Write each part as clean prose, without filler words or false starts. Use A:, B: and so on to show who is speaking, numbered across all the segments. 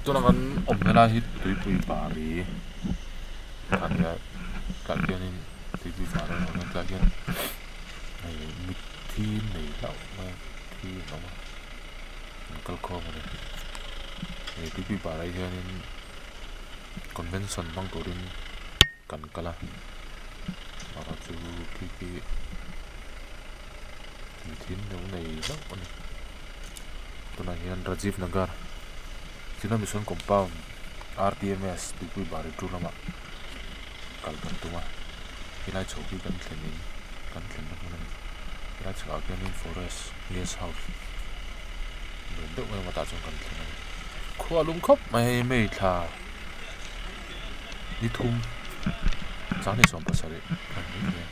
A: Tuna kan awmna lai hi tuipui bari a ni a tah hianin tuipui bari a awm a tah hian hei mitthi nei hlauh mai a thi an awm a an kal khawm a ni hei tuipui barah hianin convention hmang turin kan kal a erawh chu khi khi mitthi an lo nei hlauh a ni tunah hian Rajiv Nagar China Mission Compound R_T_M_S tuipui bari tu lamah kal kan tum a helai chho hi kan thlen in kan thlenna hmun a ni helai chhakah khianin forest guest house nuam deuh mai a tah chuan kan thleng a ni khua a lum khawp mai hei may thla ni thum sanghnih sawm pasarih a ni mai a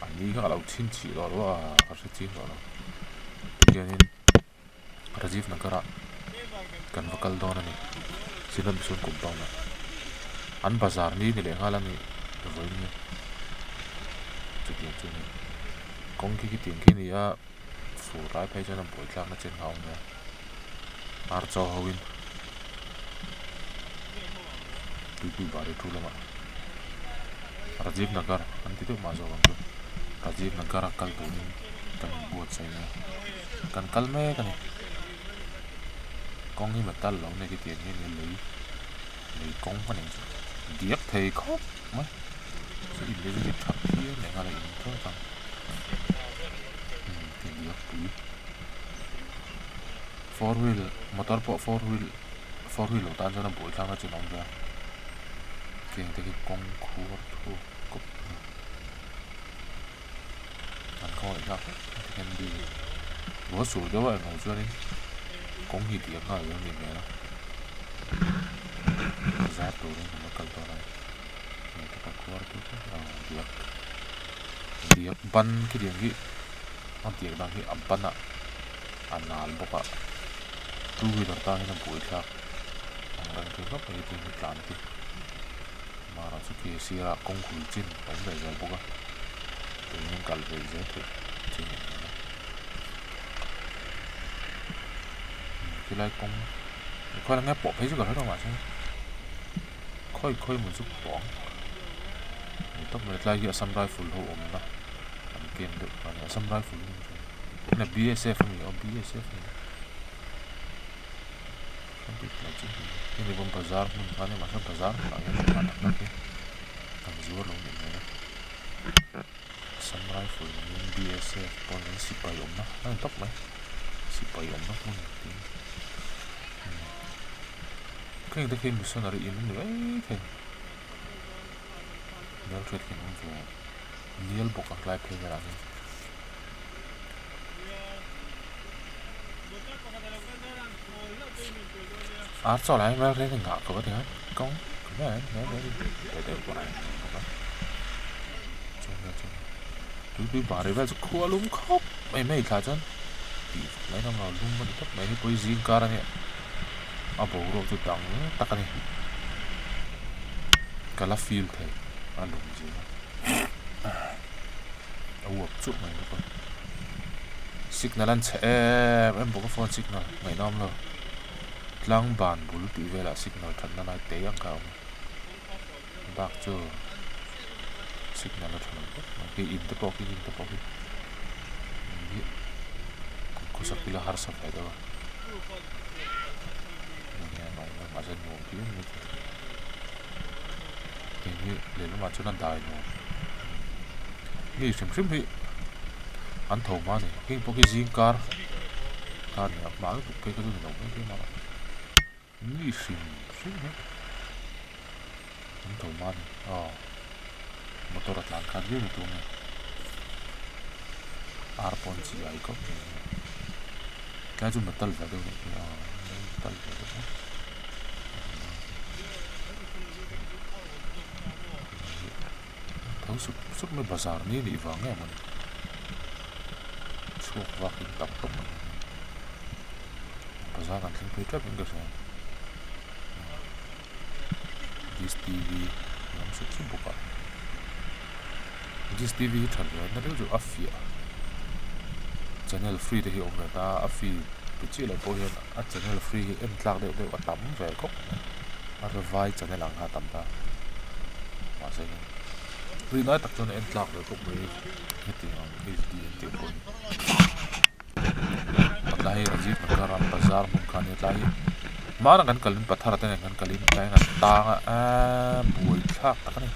A: an ni kha ka lo chhinchih lawh lawh a ka hre chiang tawh lo tihianin Rajiv Nagar ah kan va kal dawn a ni Synod Mission compound ah an bazar ni ni leh nghal a ni vawiin hi chutiang chu a ni kawng khi khitiang khi a ni a fur lai phei chuan a buai thlak na chen kha a awm ve a ar chaw ho in tuipui bari thu lamah Rajiv Nagar an ti deuh mah zawk ang chu Rajiv Nagar a kal turin kan inbuatsaih a kan kal mek a ni kawng hi metal lo nei khitiang hi a ni a lei lei kawng a ni chu diak thei khawp mai chu in te chu hi tha phian leh nghal a in tawk ang diak pui four wheel motor pawh four wheel four wheel lo tan chuan a buai thlak a chin a awm ve a kheng te khi kawng khuar thuk kawp a ni an khawngaih hlak hle a tikhian mi ruah sur deuh a englo chuanin kawng hi diak nghal zel a nih hmel a zar turin kan la kal dawn a ni hei taka khuar thuk a diak diak ban khitiang hi a diak dan hi a ban ah a nal bawk a two wheeler tan hian a buaithlak ang reng thei khawp mai hetiang hi tlan te amaherawh chu khi sirah kawng hul chin a awm ve zel bawk a tuiin kal ve zel theih chin a ni a khilai kawng khawi lai nge pawh phei chu ka hre lo mahse khawi khawi maw chu pawh ang ni tawp mai tlai hi Assam rifle ho awmna an ken deuh kha a ni Assam rifle a ni. Nge B_S_F a ni aw B_S_F a ni hemi pawh bazar hmun kha a ni mahse bazar hmunah hian dawhkan tak tak hi an zuar lo nih hmel a Assam rifle niin B_S_F pawh niin sipai awmna a ni tawp mai sipai awmna hmun tiin kheng te khi missionary in a ni maithei hmelhriat khi an awm ve nial bawk a tlai phei velah hian. Ar chaw lai vel reng engah ka va ti a kawng ka vel vel vel ve deuh pawh a ni a chuan vel chuan tuipui bari vel chu khua lum khawp mai mai thla chuan tih mai lam lo lum a ni tawp mai hei pawh hi zing kar a nia a boruak chu dang tak a ni ka la feel thei a lum zia a uap chuk mai bawk a signal an chhe em em bawk a phone signal ngaihnawm lo tlang ban bul tih velah signal thatna lai te ang kha a awm a bak chu signal a tha lo khawp mai hei in te pawh khi in te pawh khi in hi khawsak ila harsa ve deuh a enge an awm a mahse nuam phian mai thei heng hi lehlamah chuan a dai nuam mi hrim hrim hi an tho hma a ni heng pawh khi zing kar kha a ni a hma lutuk phei kha chu ni lo mai thei mah mi hrim hrim hi an tho hma a ni aw motor a tlan khat viau ni tur a ni ar pawh an chi ai khawp mai a tlai chu metal ve deuh a nih hi aw metal ve deuh a. Tho sup sup mai bazar ni anih vang nge mawni chhuak vak in tam tawp mai bazar kan thleng phei tep in ka hria dish T_V a awm sup sup bawk a dish T_V hi that ve na deuh chu a fiah channel free te hi a awm ve ta a a fee. Ti chiah loh pawh hian a channel free hi en tlak deuh deuh a tam ve khawp mai a a vai channel ang kha a tam ta mahse rin lai tak chuan a en tlak ve khawp mai hetiang ang H D an tih pawh hi tlai hi Rajiv Nagar a bazar hmun kha ania tlai hi hmanah kan kalin Pathar te nen kan kalin tlai hian an tang a eee buai thlak tak a ni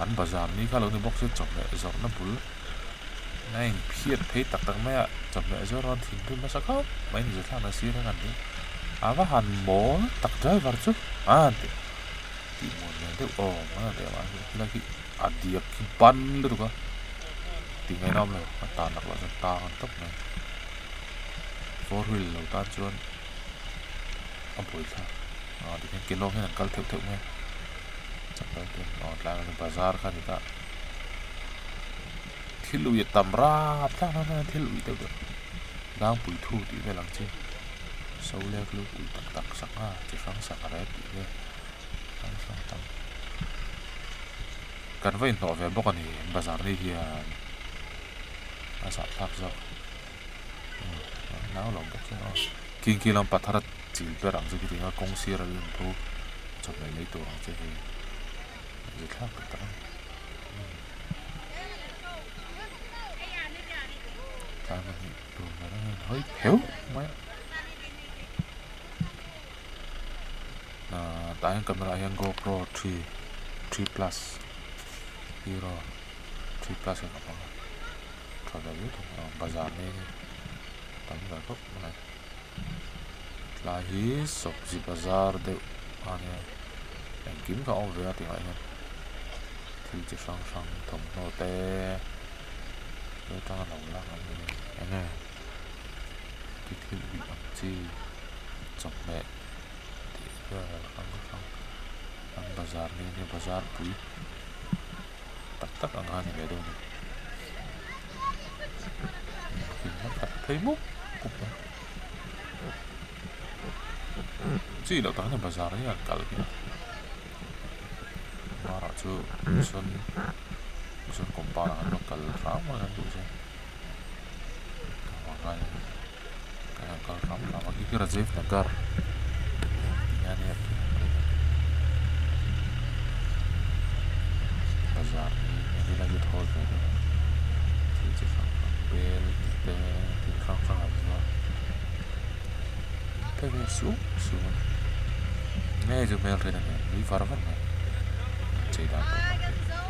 A: an bazar ni kha lo ni bawk se chawhmeh zawrhna bul. A inphiat phei tak tak mai a, chawhmeh zawr rawn thinrim nasa khawp mai ni zathlak na sir hian an ti a va han mawl tak driver chu a han ti tih mawn ve deuh aw mai a tih avang hian helai hi a diak hi ban lutuk a tih ngaihna awm lo a tan lak loh chuan tang an tawp mai four wheel lo tan chuan a buaithlak ah tikhian ke lawng hian an kal theuh theuh mai a chapal te aw tlai ah bazar kha a ni ta. Thil ui a tam rap thlak thlak thlak a thil ui deuh deuh dangpui thu tih vel ang chi so lek lu ui tak tak sangha chi hrang sangha rep tih vel hrang hrang tam kan va inhlawh ve bawk a ni bazar ni hian a zahthlak zawk nau lo bawk hian aw king khi lam pathar a chil ber ang chu khitiang a kawng sir a rin thu chawhmeh lei tur ang chi hi. Zithlak tak tak a ni. Tlai pahnih tur ber a hian hawi pheuh mai a. Ahh tah hian camera ah hian GoPro three three plus hero three plus hi ka hmang a tha ve viau thung a bazar ni hi tam ve khawp mai. Tlai hi sawpzi bazar deuh a nia engkim kha a awm ve a tih ah hian thil chi hrang hrang thawmhnaw te te atanga lo lak ang hi eng nge ti thil bik ang chi chawhmeh tih vel hrang hrang an bazar ni ania bazar pui tak tak ang kha a ni ve deuh a ni. Thil khat phei mup mup a chi loh tak hian bazar hi an kal hi marah chu sawn sawn compound ah an lo kal hram a kan duh chuan kan kal hram hram a khi khi Rajiv Nagar tih hian hei bazar hi helai hi thawl ve deuh a thil chi hrang hrang bel tih te thil hrang hrang an zuar phei phei sup sup a ni nge chu hmel hriat a ni nui var var mai chei dan pawh kan hria.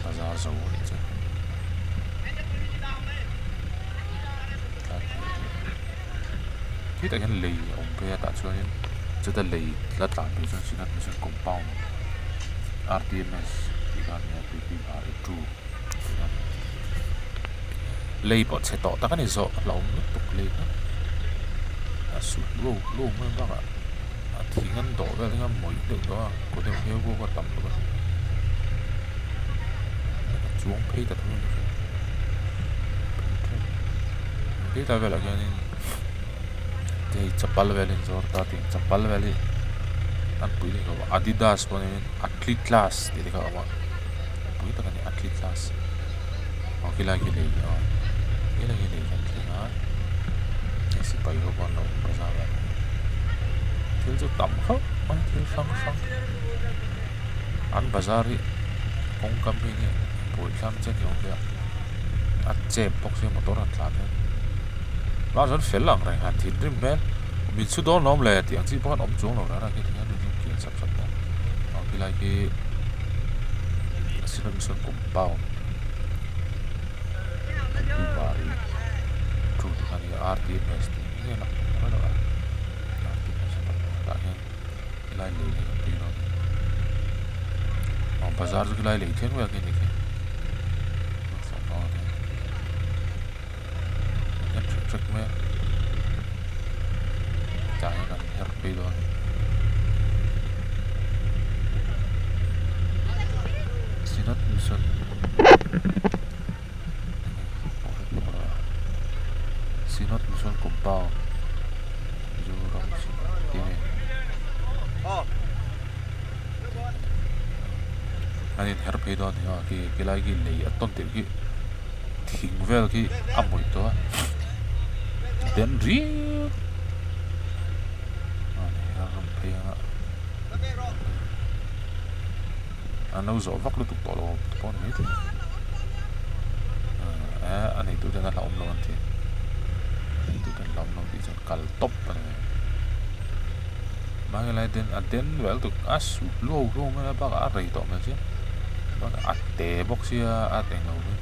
A: Bazar zo a nih chu khitah hian lei a awm phei a tah chuanin chuta lei la tlan tur chuan synod mission compound R T M S tih kha a ni a P P R E two tih kha a ni lei pawh chhe tawh tak a ni zawh hlauhawm lutuk lei kha a sut luau luau mai bakah a thing an dawh vel hian mawih deuh tawh a kaw deuh heu pawh a tam bawk a a chuang phei ta tho a ni phei tlai velah hianin hei chapal vel hi an zawr ta tih chapal vel hi an pui leh khawp a adidas pawh niin athlete tih te kha a awm a pui tak a ni athlete aw khilai khi lei aw helai hi lei kan thleng a hei sipai ho pawh an lo awm bazar a thil chu tam khawp mai thil hrang hrang an bazar hi kawngka mi hi buaithlam che ni awm ve a a chep bawk sia motor han tlan hian tunah chuan fel ang reng han thinrim hmel min chhu dawn lawm le tih ang chi pawh an awm chuang lo reng reng khi tihian in kian sap sap a aw khilai khi a sirah sawn compound bari thu te kha nia R T M S tih nge lang mai lo a R T M S tah hian helai lei hi kan tih dawn aw bazar chu khilai lei thleng vel khi a ni khi en hrek hrek mai a tah hian an her phei dawn a ni synod mission Synod Mission compound Mizoram Synod tih a ni an inher phei dawn a ni a khi khilai khi lei a tawn tirh khi. Thing vel khi a hmawih tawh a den riau a ni a rawn phei ang a an lo zawh vak lutuk tawh lo te pawh a ni maithei eh a neitu ten a hlauhawm lo an ti a neitu ten a hlauhawm lo tih chuan kal tawp a ni mai mahni lai den a den vel tuk a suh luau luau mai a bakah a rei tawh hmel sia bakah a te bawk sia a englo mai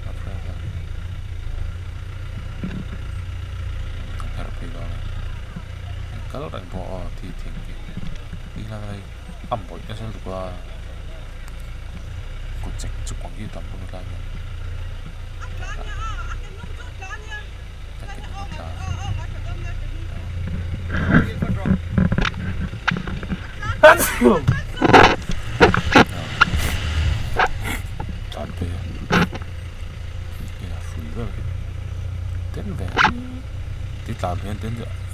A: a frame a a her phei dawn a kal reng pawh aw thi thing khi ti lai a mawih nasa lutuk a kut chek chuk ang hi tam bawk a tlai hian.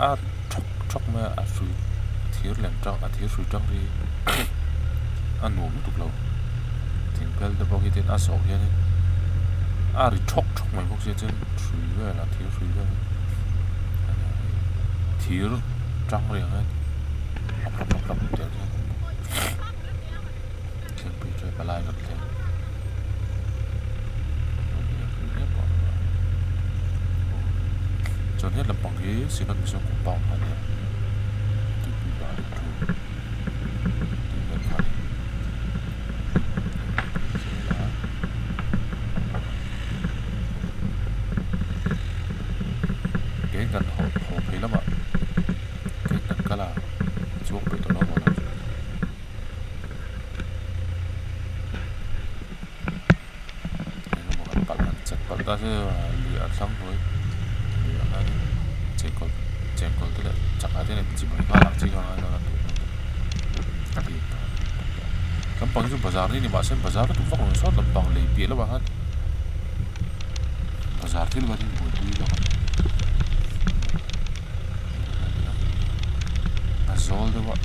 A: A thawk thawk mai a a hrui thir lem tang a thir hrui tang hi a nuam lutuk lo thing phel te pawh khi tin a zawh hianin a ri thawk thawk mai bawk sia chuan hrui vel a thir hrui vel thir tang reng hian hlap hlap hlap hlap tel hian thlengpui chu palai kan thleng chuan he lampang hi synod mission compound a ni a tuipui bari thu tih vel kha a ni. Kei kan haw haw phei lamah kei kan kal a chuang peih tawh lo maw lo chu. Engemaw kan palh han chet palh ta se lui a thlang hnuai lui ah hianin chengkawl chengkawl te leh chakah te nen chimawih nghal ang chi kha a ngai dawn a tih a ti lampang hi chu bazar ni ni mahse bazar lutuk vak lo sawt lampang lei piah lamah khan bazar thil va din buaipui lawk a ni a zawl deuh a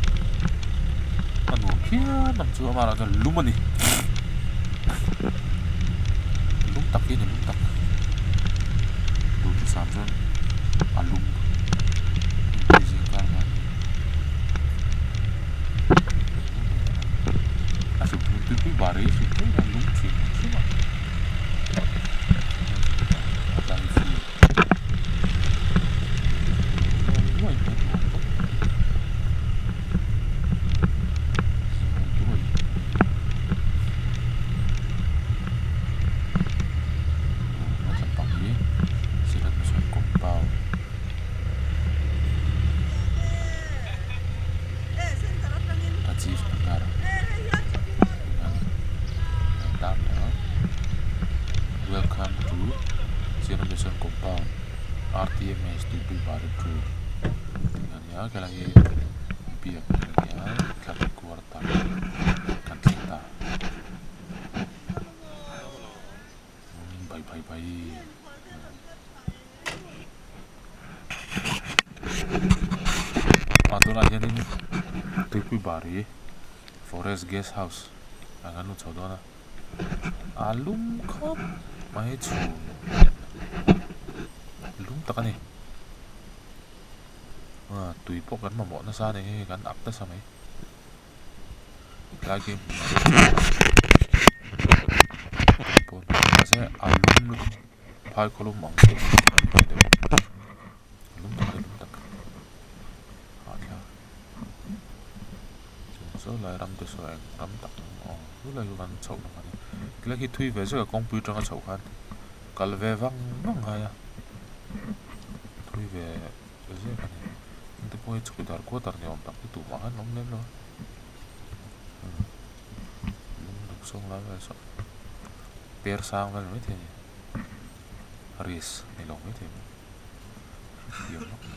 A: a nuam phian ang chu amaherawhchu chuan lum a ni lum tak hi a ni lum tak duhthusam chuan a lum zing kar khan a hrilh thung tuipui bar hi hrilh thung hian lum thin hrim a a tlai fur duai mai nuam khawp duai a tlampang hi synod mission compound. Rajiv Nagar tar leh a welcome to Synod Mission compound R_T_M_S tuipui bari two tih a ni a helai hi biak in a ni a thla quarter kan thleng ta bai bai bai. Ah tunah hianin tuipui bari forest guest house ah kan lut chho dawn a a lum khawp mai chhun lum tak a ni ah tui pawh kan mamawh nasa a ni hei kan ak nasa mai tlai khi mahse a lum lutuk. Phai khawlum ang deuh a ni thei deuh lum tak leh lum tak a thlak chuan saw lai ram te saw eng ram tak aw helai chu kan chhoh na khan helai khi thui ve zek a kawngpui atanga chhoh khan kal ve vang vang ngai a thui ve zek a ni engte pawh hi chhukdar quarter ni awm tak hi tumah khan awm lem lo a lung duk sawng lai vel saw per sang vel mai thei a ni. Risk ni lo mai thei mai hriat vak lo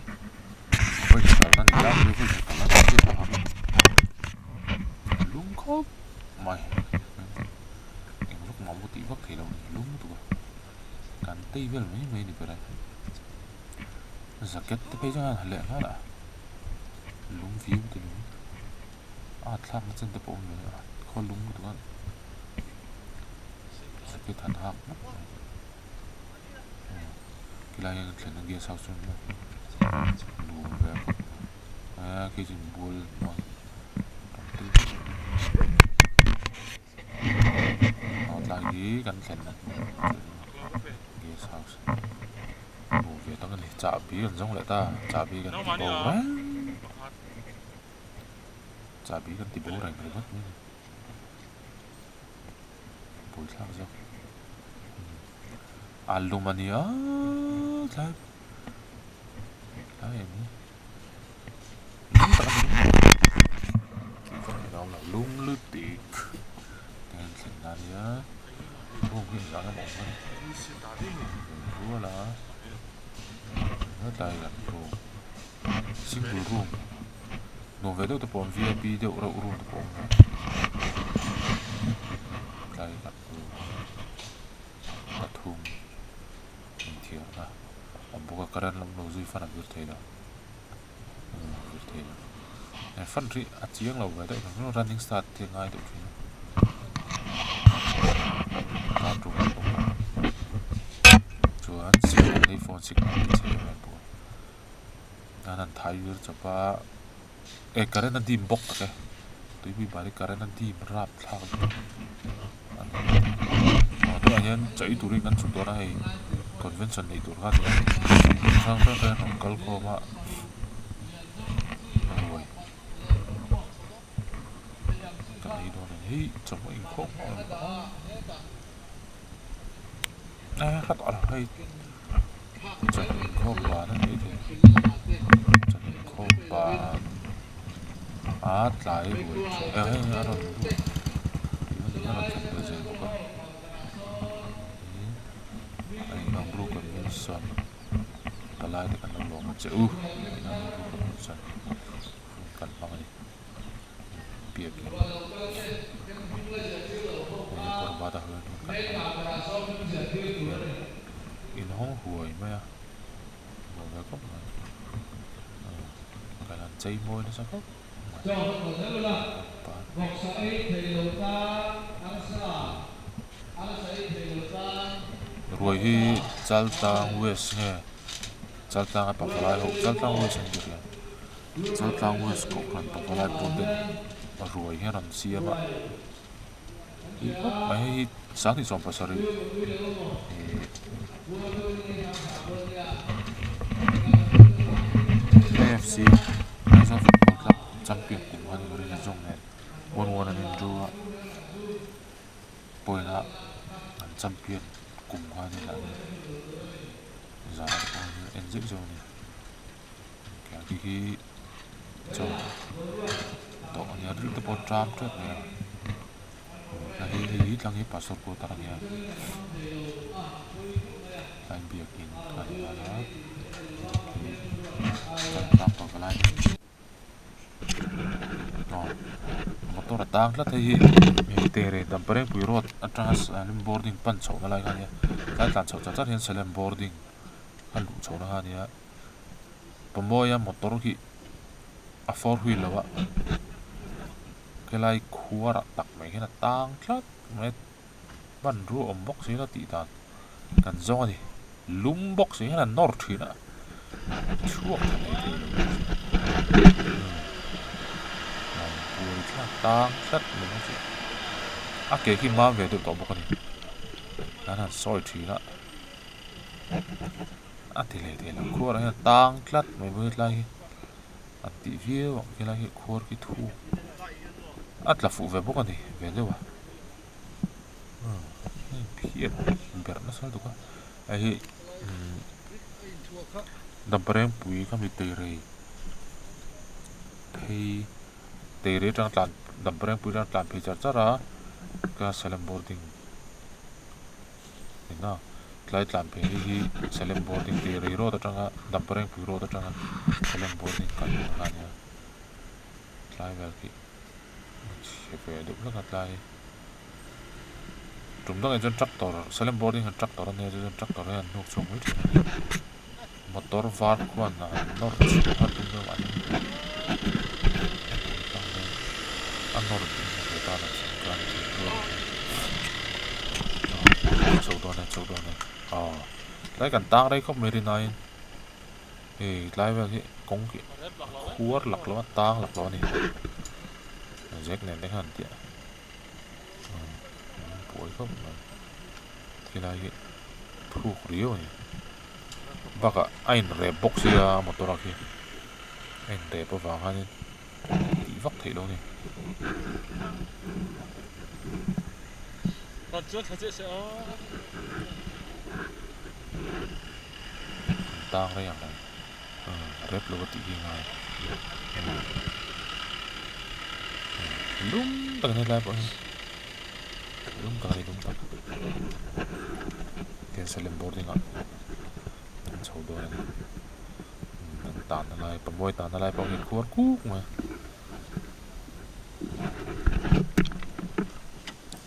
A: vawi khat kalna ni tlangpui vawi khat kalna chu hriat a har lo lum khawp mai eng vak mah maw tih vak thei lo a ni lum lutuk a kan tei vel mai mai a ni ber a jacket te phei chuan a han ha leh nghal a lum viau te lum a thlakna chen te pawh a awm ve a khaw lum lutuk a. Jacket han hak hmak mai. Khilai hian thlenna guest house chu nuam ve a khawp mai a khi chu inbual hnuai tam tel vek a tlai hi kan thlenna guest house nuam ve tak a ni chahbi kan zawng leh ta chahbi kan ti bo reng chahbi kan ti bo reng ringawt mai a ni buaithlak zawk. A lum a nia tlai tlai em hi lum tak a ni tih ka ngaih lo lum lutuk eng thlen na nia room hi engzah nge maw awm a rual a hetlai kan room single room nuam ve deuh te pawh a awm V I P deuh reuh room te pawh a awm a tlai kan room. Pathum inthiarna a awm bawk a current lam lo zui fan a vir thei lo a vir thei lo he fan hi a chiang lo ve deuh ang running start te a ngai deuh thin a bathroom a awm bawk a chuan signal hi phone signal te chhe em em bawk a an han thai vir chawp a eh current a dim bawk tak e tuipui bar hi current a dim rap thlak lutuk a ni aw tunah hian chaw ei turin kan chhuk dawn a hei convention neih tur kha a ni a hrang hrang te an rawn kal khawm a ruai kan ei dawn a ni hei chawhmeh inkhawm a awm bawk a eh hla tawh a hei. Chawhmeh inkhawm ban a ni thei chawhmeh inkhawm ban a tlai ruai eh hei a rawn lut tih a rawn thlen ve zel bawk a a inang ru convention palai te kan lo lawm a che u inang ru convention hun kan hmang a ni biakin he parvat ah hian hun kan hmang a inhawng huai mai a nuam ve khawp mai kan han chei mawi nasa khawp mai pangpar. Ruai hi Chaltlang West nge Chaltlang a pavalai ho Chaltlang West an ti reng. Chaltlang West Kohhran pavalai pawh ten ruai hian an siam a tih khawp mai hei hi sanghnih sawm pasarih ihh A F C Aizawl football club champion kum khan rin a zawng nen one one an in draw a point a an champion kum khan in an zan pawh an en zeuh zeuh a ni. Khi khi chaw tawh a nia ril te pawh a ṭam ṭep mai a a hei hei tlang hi pastor quarter a nia tlai biakin a ni nghal a khi tlang pang ka lai aw motor a tang tlat hei hi hei tere damparengpui road atanga salem boarding pan chhoh na lai kha a nia tlai tlan chhoh char char hian salem boarding a luh chhoh na kha a nia. Pawmawia motor hi a four wheel lo a helai khuarah tak mai hian a tang tlat mai a hmanrua awm bawk si la tih dan kan zawng a ni lum bawk si hian a nawr thin a chhuak tha mai thei lo buai thlak tang tlat mai a a ke khi mam ve deuh tawh bawk a ni an han sawi thin a. A ti leh thei lo khuar ah hian a tang tlat mai bawk hetlai hi an tih viau ang helai hi khuar khi thu a tla fuh ve bawk a ni ve deuh a umm hei phiat berh nasa lutuk a hei hi umm damparengpui kha mi teirei phei teirei atanga tlan damparengpui atanga tlan phei char char a ka salem boarding. Ina tlai tlan phei hi hi Salem boarding tih rei road atanga Damparengpui road atanga Salem boarding kal tur kha a nia tlai vel khi chhe ve deuh hlek a tlai tum dangah chuan tractor Salem boarding hian tractor a nia chu chuan tractor hian an hnuk chhuak mai thin a motor var khuan a nawr chhuah a tum deuh a a nawr ve tan a chuan chho dawn e chho dawn e aw. Tlai kan tang rei khawp mai rin aiin hei tlai vel hi kawng khi khuar lak lo a tang lak lo a ni zek nen te khan an tiah buai khawp mai khilai hi thuk riau a ni bakah a inrep bawk sia motor a khi a inrep avang khanin tih vak theih lo a ni. Tang rei ang reng rep lo a tih hi ngai lum tak a ni helai pawh hi lum tak a ni lum tak hian salem boarding ah an chho dawn a ni an tanna lai pamawi tanna lai pawh hi khuar kuk mai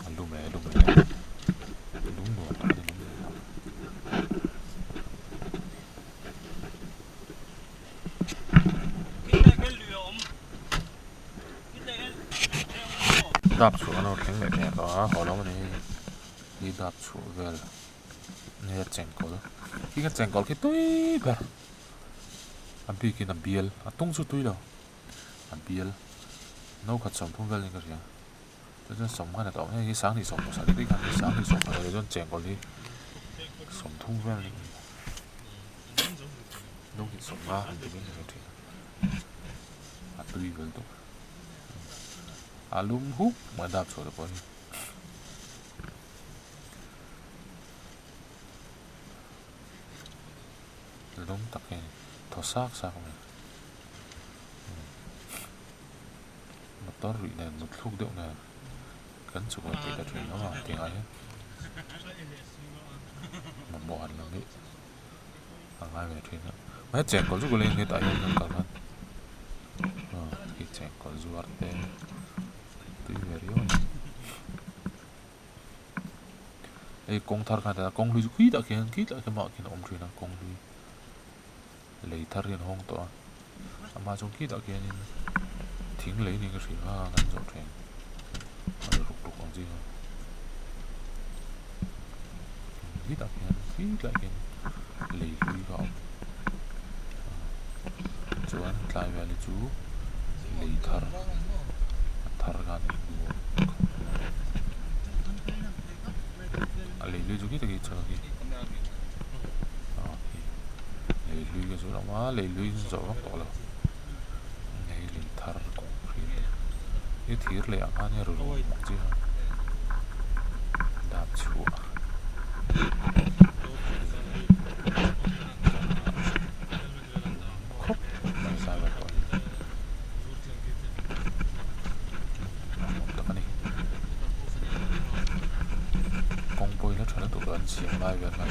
A: a lum e a lum e lum nuam tak a ni lum nuam tak. Dap chhuah an lo thleng leh mek a haw lo a ni hi dap chhuah vel nge chengkawl khi kha chengkawl khi tui ber a bikin a bial a tung chu tui lo a bial no khat sawmthum vel niin ka hria chu chuan sawm khan a tawm hei hi sanghnih sawm pasarih daih khan sanghnih sawm pasarih chuan chengkawl hi sawmthum vel niin ka hria no hnih sawmnga han ti mai ka hre thin a tui vel tawp a lum huk mai dap chhuah te pawh hi. Lum tak hi thaw sak sak mai motor rih nen mut thluk deuh nen kan chhuk lo tih ta thin lo a tih ngai hian mamawh han lang hi a ngai ve thin a mahse chengkawl chu ka leng hetah hian kan kal khan khi chengkawl zuar te tui ve riau a ni. Hei kawng thar khan kawng hlui chu khi tah khian khi tah khian mah khian a awm thin a kawng hlui lei thar hi an hawng tawh a amah chuan khi tah khianin thing lei niin ka hria a kan zawh thin a ruk ruk ang chi kha khi tah khian khi tlaiah khian lei hlui kha a awm chuan tlai vel hi chu lei thar a thar kha a ni a lei hlui chu khi tak hi chhak a khi lei hlui ka chu a awm a lei hlui chu zawh vak tawh lo hei lei thar concrete hi thir leh ang khan hi a rawn awm ang chi kha dap chhuah. Khawp mai zai vel pawh hi nuam tak a ni kawng pawh hi la tha lutuk a an siam lai vel khan.